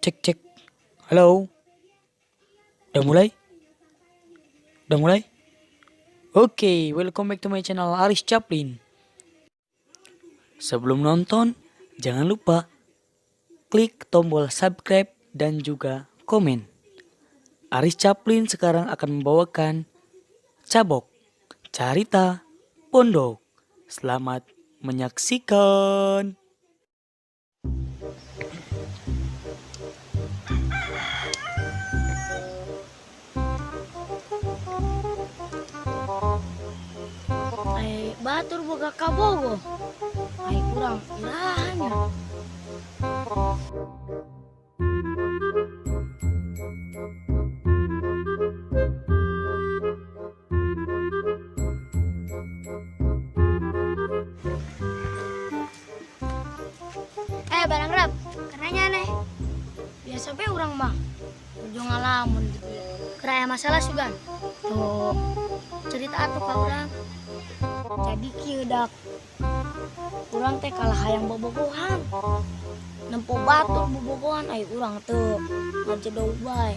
Cek cek. Halo. Udah mulai? Udah mulai? Oke, welcome back to my channel Aris Chaplin. Sebelum nonton, jangan lupa klik tombol subscribe dan juga komen. Aris Chaplin sekarang akan membawakan Cabok Carita Pondok. Selamat menyaksikan. Ai batur boga kabogo. Ai urang iraha nya. Barang rap, kerennya aneh. Biasa be urang mah. Ujung ngalamun gitu. Kera aya masalah sugan. Tuh, cerita atuh ka urang. Jadi kieu dak. Urang teh kalah hayang bobogohan. Nempo batur bobogohan ai urang teu ngajedog bae.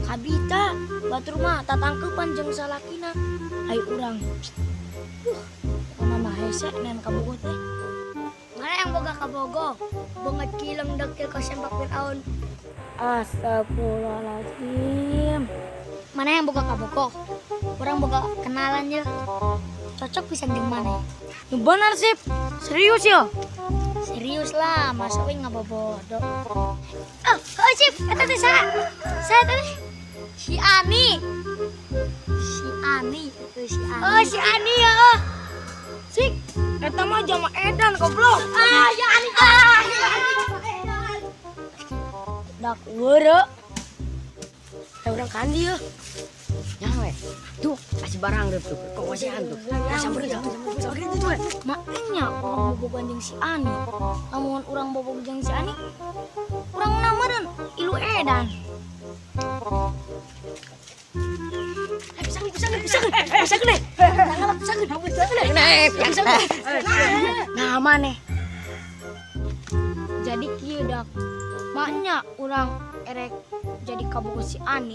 Kabita batur mah tatangkeupan jeung salakina. Ai urang. Pokona mah hese nean kabogoh teh. Mana yang boga kabogoh? Bongat kileng dekil ka sempak Firaun. Astagfirullahaladzim. Mana yang boga kabogoh? Urang boga kenalan ye. Cocok pisan jeung mana? Ya benar sih. Serius ya? Serius lah, masa we ngabobodo. Oh, oh sip, eta teh saha? Saha teh? Si Ani. Si Ani, itu si Ani. Oh, si Ani ya. Sik, eta mah jama edan goblok. Ah, ya Ani. Ah, ya Ani. Dak weureu. Eh urang kandi yeuh. Ya we. Tuh, kasih barang deh tuh. Kok wasihan tuh. Ya samperin samperin tuh. Makanya urang bobogohan jeung si Ani. Lamun urang bobogoh jeung si Ani, urang meureun ilu edan. Pisang deh. Pisang. Nah, maneh. Jadi kieu dak. Maknya urang erek jadi kabogoh si Ani.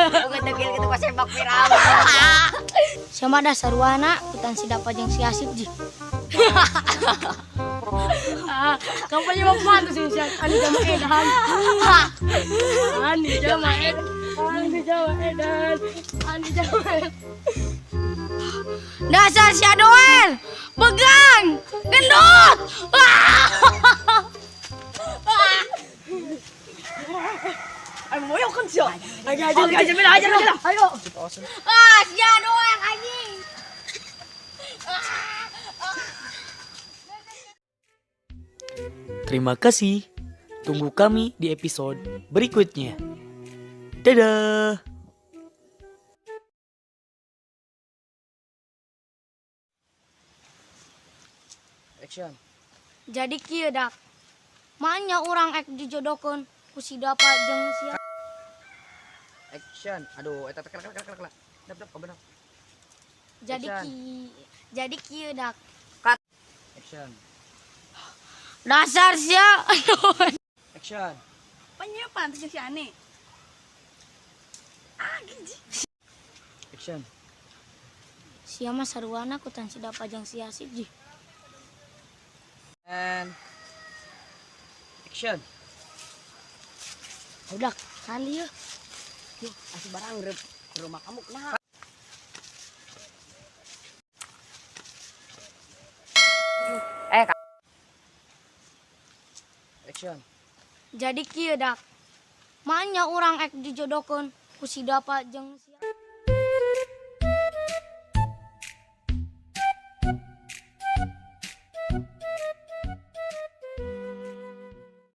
Bukan dekil gitu pas sempak Firaun. Sama dasarwana hutan si dapa jeung si Asip ji. Kampanye mau mantu sih si Ani sama Edan. Ani sama Edan. Ani sama Edan. Ani sama Edan. Dasar si Adoel, begang, gendut. Ayo moyok kan sih. Ayo aja aja aja aja. Ayo. Ah, si Adoel anjing. Terima kasih. Tunggu kami di episode berikutnya. Dadah. Action. Jadi kieu dak. Maenya urang ek dijodohkeun ku si dapa jeung si Action. Aduh, eta teh kelak kelak kelak. Dap dap bener. Jadi kieu dak. Cut. Action. Dasar sia. Action. Penyiapan tuh si Ani. Ah, giji. Action. Sia mah saruana ku tan si dapa jeung si Asip ji. And action. Udah kali ya. Yuk, kasih barang ke rumah kamu kenapa? Action. Jadi kieu dak. Maenya urang ek dijodohkeun ku si dapa jeung si